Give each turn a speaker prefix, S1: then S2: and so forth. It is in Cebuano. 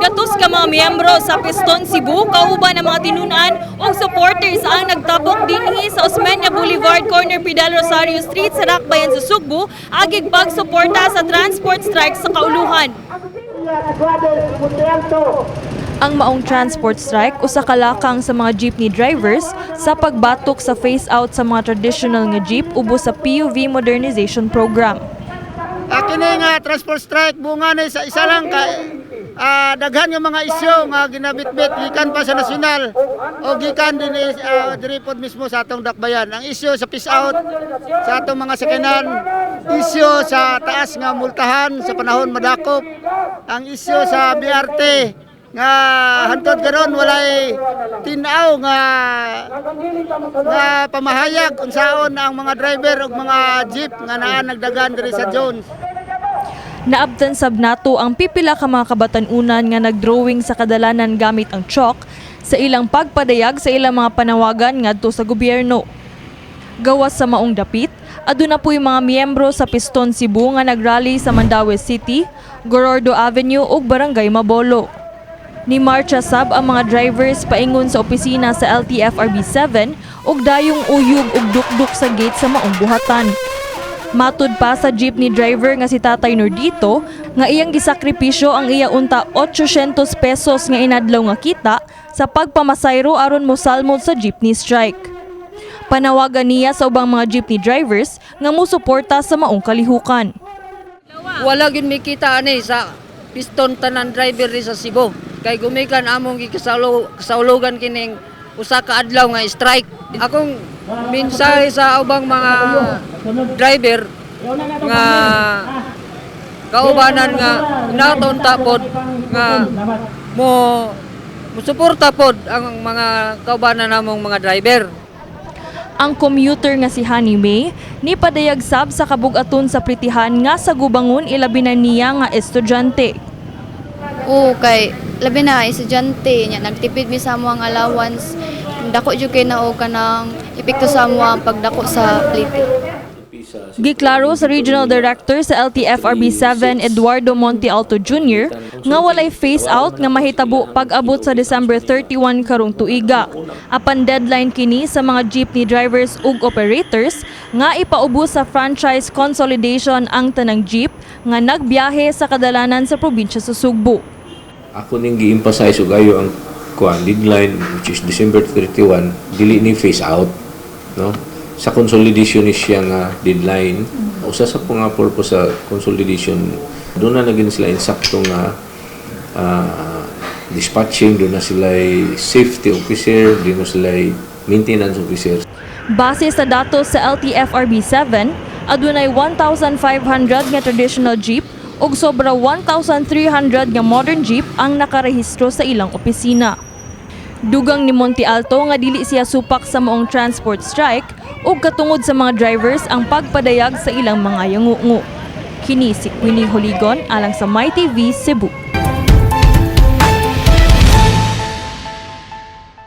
S1: 800 ka mga miyembro sa Piston Cebu kauban ang mga tinunan ug supporters ang nagtabok dinhi sa Osmeña Boulevard, corner Fidel Rosario Street sa Dakbayan sa Sugbo, agig pagsuporta sa transport strike sa kauluhan. Ang maong transport strike usa ka lakang sa mga jeepney drivers sa pagbatok sa phase out sa mga traditional nga jeep ubos sa PUV modernization program.
S2: Kini nga transport strike bunga ni sa isa lang ka daghan nga mga isyu nga ginabitbit gikan pa sa nasyonal o gikan din diri pod mismo sa atong dakbayan. Ang isyu sa phase out sa atong mga sakyanan, isyu sa taas nga multahan sa panahon madakop, ang isyu sa BRT nga hantod karon walay tin-aw nga nga pamahayag unsaon ang mga driver ug mga jeep nga naa nagdagan diri sa Jones.
S1: Naabtan sab nato ang pipila ka mga kabatan-unan nga nagdrawing sa kadalanan gamit ang chalk sa ilang pagpadayag sa ilang mga panawagan ngadto sa gobyerno. Gawas sa maong dapit, aduna po'y mga miyembro sa Piston Cebu nga nagrally sa Mandaue City, Gorordo Avenue ug Barangay Mabolo. Ni marcha sab ang mga drivers paingon sa opisina sa LTFRB 7 ug dayong uyog ug dukduk sa gate sa maong buhatan. Matud pa sa jeepney driver nga si Tatay Nordito nga iyang gisakripisyo ang iya unta 800 pesos nga inadlaw nga kita sa pagpamasayro aron mosalmod sa jeepney strike. Panawagan niya sa ubang mga jeepney drivers nga musuporta sa maong kalihukan.
S3: Wala gyud mi kita ani sa piston tanan driver ni sa Cebu. Kay gumikan among gikasaulugan kining usa ka adlaw nga strike. Akong mensahe sa ubang mga driver nga kaubanan nga naton tapod nga mo musuporta pod ang mga kaubanan namong mga driver.
S1: Ang commuter nga si Honey May ni padayag sab sa kabugaton sa plitihan nga sa gubangon, ilabi na niya nga estudyante.
S4: Oo, kay labi na estudyante nya nagtipid mi sa among allowance. Dako jud kay na og kanang epekto sa amo ang pagdako sa plite.
S1: Giklaro sa Regional Director sa LTFRB 7 Eduardo Monte Alto Jr. nga walay phase out nga mahitabo pag-abot sa December 31 karong tuiga. Apan deadline kini sa mga jeepney drivers ug operators nga ipaubos sa franchise consolidation ang tanang jeep nga nagbiyahe sa kadalanan sa probinsya sa Sugbo.
S5: Ako ning gi-emphasize ug ayo ang kuan deadline, which is December 31, dili ni phase out, no? Sa consolidation ni siya nga deadline. Usa sa nga purpose sa consolidation, doon na naging sila insakto nga dispatching, doon na sila safety officer, doon na sila maintenance officer.
S1: Base sa datos sa LTFRB 7, adunay 1,500 nga traditional jeep ug sobra 1,300 nga modern jeep ang nakarehistro sa ilang opisina. Dugang ni Monte Alto nga dili siya supak sa maong transport strike ug katungod sa mga drivers ang pagpadayag sa ilang mga yangungo. Kini si Queenie Holigon alang sa MyTV Cebu.